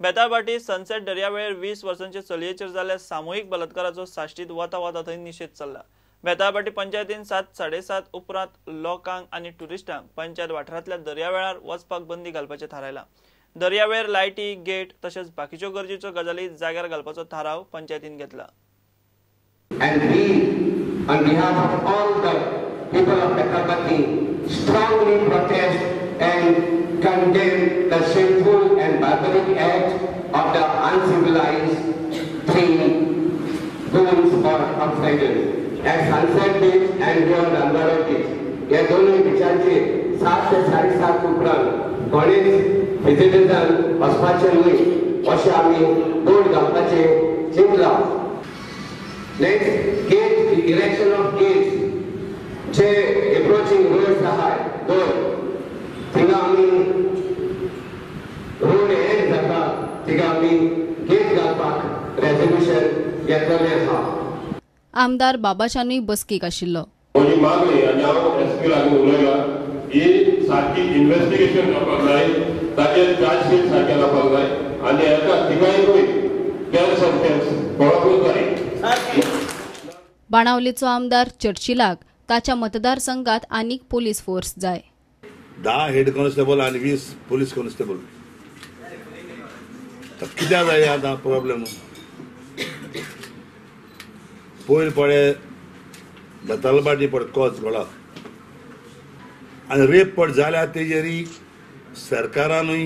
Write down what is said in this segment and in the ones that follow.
Betalbatim sunset दर्यावेळेर 20 वर्सांचे चलयेचेर जाल्ल्या सामुहीक बलात्काराचो साश्टीत वता वता थंय निशेध चल्ला। बेताळभाटी पंचायतीन 7-7:30 उपरांत लोकांक आनी ट्युरिस्टांक पंचायत वाठारांतल्या दर्यावेळार वचपाक बंदी घालपाचें थारायलां। दर्यावेळेर लायटी, गेट तशेंच बाकीच्यो गरजेच्यो गजाली जाग्यार घालपाचो थाराव पंचायतीन घेतला। And we, on behalf of all the people of Betalbatim, strongly protest and condemn the shameful and barbaric act of the uncivilized three goons or outsiders at Sunset Beach and here on Dandora Beach. ह्या दोनूय बिचांचेर 7 ते 7:30 उपरांत कोणीच विजिटर्सान वचपाचें न्हय अशें आमी बोर्ड घालपाचें चिंतलां। Next, gate, erection of gates जे एप्रोचिंग रोड्स आहाय दोन, थिंगा आमी रोड एंड जाता थिंगा आमी गेट घालपाक रेजोल्युशन घेतलेलें आसा। आमदार बाबाशानूय बसकेक आशिल्लो। म्हजी मागणी आनी हांव एसपी लागून उलयला ही सारकी इन्वेस्टिगेशन जावपाक जाय, ताचेर चार्जशीट सारकें जावपाक जाय आनी हेका तिगांयकूय डेथ सेंटेन्स पळोवंकूच जाय। बाणावलेचो आमदार चर्चिलाक ताच्या मतदारसंघात आनीक पोलीस फोर्स जाय। 10 हेड कॉन्स्टेबल आनी 20 पोलीस कॉन्स्टेबल कित्याक जाय आतां प्रॉब्लेम। पयर पळे बेतालभाटी पड कॉज गोळा आनी रेप पड जाल्या तेजेरी सरकारानूय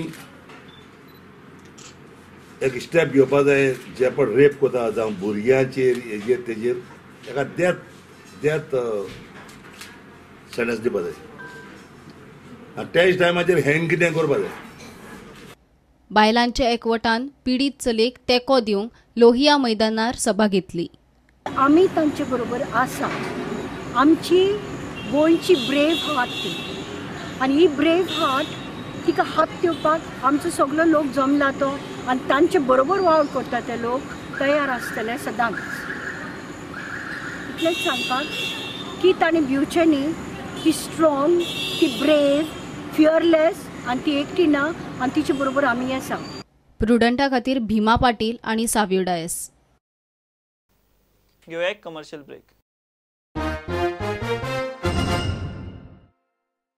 एक स्टेप घेवपा जाय। जे पण रेप करता जावं भुरग्यांचेर हेजेर तेजेर ताका डेथ सेंटेन्स दिवपा जाय आनी त्याच टायमाचेर हँग कितें करपा जाय। बायलांच्या एकवटान पिडीत चलयेक तेंको दिवंक लोहिया मैदानार सभा घेतली। आमी तांचे बरोबर आसा। आमची गोंयची ब्रेव हार्ट ती आनी ही ब्रेव हार्ट तिका हात दिवपाक आमचो सगलो लोक जमला तो आनी तांचे बरोबर वावर करता ते लोक तयार आसतले सदांच। इतलेंच सांगपाक की ताणें भिवचें न्ही, ती स्ट्रॉंग, ती ब्रेव, फियरलेस आनी ती एकटी ना आनी तिचे बरोबर आमी आसा। प्रुडंटा खातीर भीमा पाटील आनी सावियो डायस। घेवया एक कमर्शियल ब्रेक।